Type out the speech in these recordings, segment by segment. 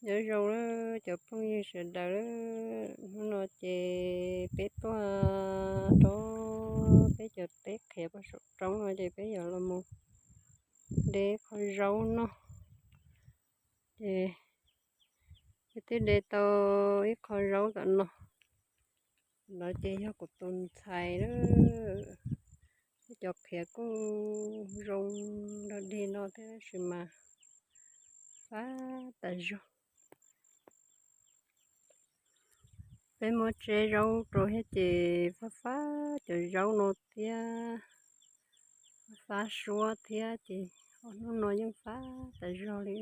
Nyob zoo lawm cov phooj ywg sawv daws, hnub no ces peb tuaj rau peb cov teb qhiav pem saum roob no ces peb yuav los mus de qho zaub noj. Ces peb twb de tau ib qho zaub tom no, no ces yog kuv tus ntxhais lawm. Peb cov qhiav kuj zoo dog dig no thiab tab sis mas fab tas zog. Peb muab tseb zaub rau thiab ces fab fab cov zaub no thiab, fab suab thiab ces ob hnub no yeej fab tas zog li.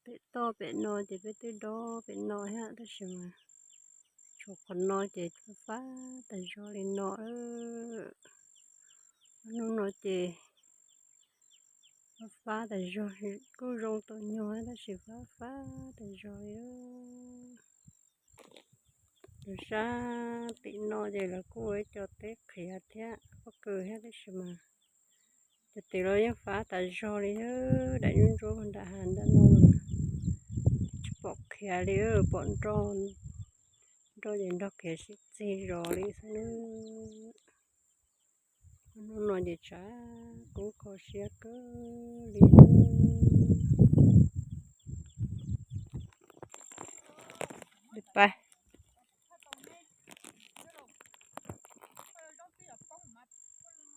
Pem toj pem no ces peb twb dob pem no thiab tab sis mas tshuav qhov no ces fab tas zog li no. Ob hnub no ces fab tas zog, kuj zoo tau nyuag tab sis fab fab tas zog li. Sab tim no ces lawv kuj ua ib co teb qhiav thiab pob kws thiab tab sis mas cov tim los yeej fab tas zog li. Daim ntsuab ntsuab nram hav ntawm no tsis pom qhiav li, pom nroj, nroj ces nroj qhiav sib txig zos li xwb. Hnub no ces tshav kub kho siab kawg li.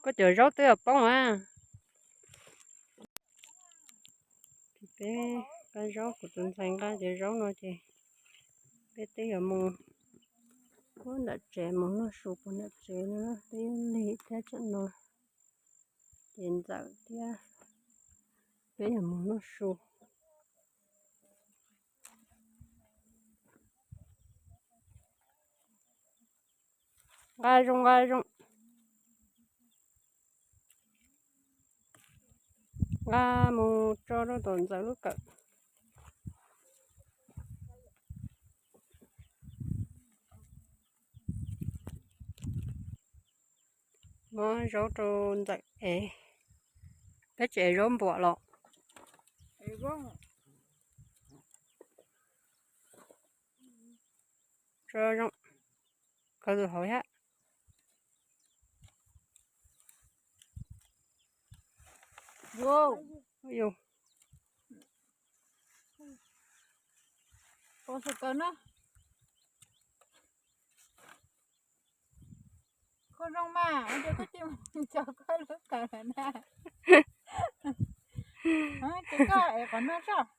Koj cov zaub twb yuav poob a. Ces peb nqa zaub, kuv tus ntxhais nqa cov zaub no ces peb twb yuav mus puag nram tsev mus noj su puag nram tsev no, twb lig thiab tsam no ces ntxawm thiab peb yuav mus noj su. Nqa zoo nqa zoo. Nqa mus tso rau tom ntxawm lub kawm. Muab zaub rau ntxawm ev. Peb tsis ev zaub npuas los? Tso zoo, khaws tus hauv thiab. Yus, koj zoo mas, koj cia mus tso koj lub kawm lawm na.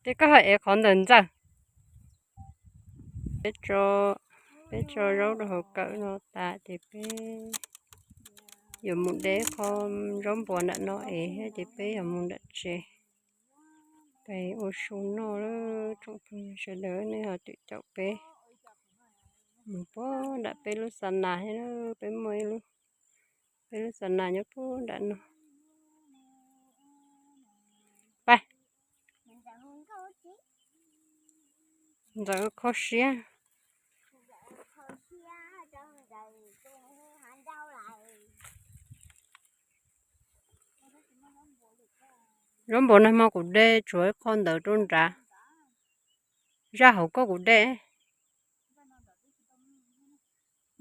Ces koj ev qhov ntawm ntxawm. Peb tso, peb tso zaub rau hauv kawm no tas ces peb yuav mus de qho zaub npuas nram no ev thiab ces peb yuav mus nram tsev. Peb ua su noj lawm tsoom phooj ywg sawv daws, nej ho caum caum peb mus puag nram peb lub xa nas thiab, peb muaj ib lub, peb lub xa nas nyob puag nram no. Pab, ntxawm kho siab. Zaub npuas nag hmo kuv de tshuav ib qho ntawd rau nrad. Zaj hauv koj kuv de.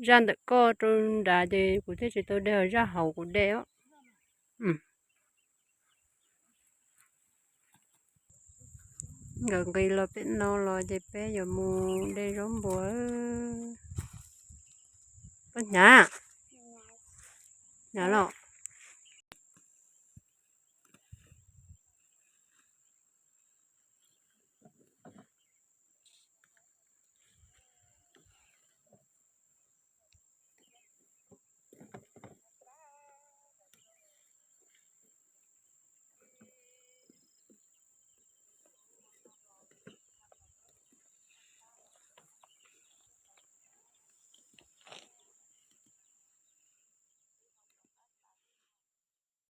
Zaj ntawm koj rau nrad ces kuv thiaj tsis tau de, zaj hauv kuv de os. Nkawd nqis los pem no los ces peb yuav mus de zaub npuas. Koj hnyav, hnyav los.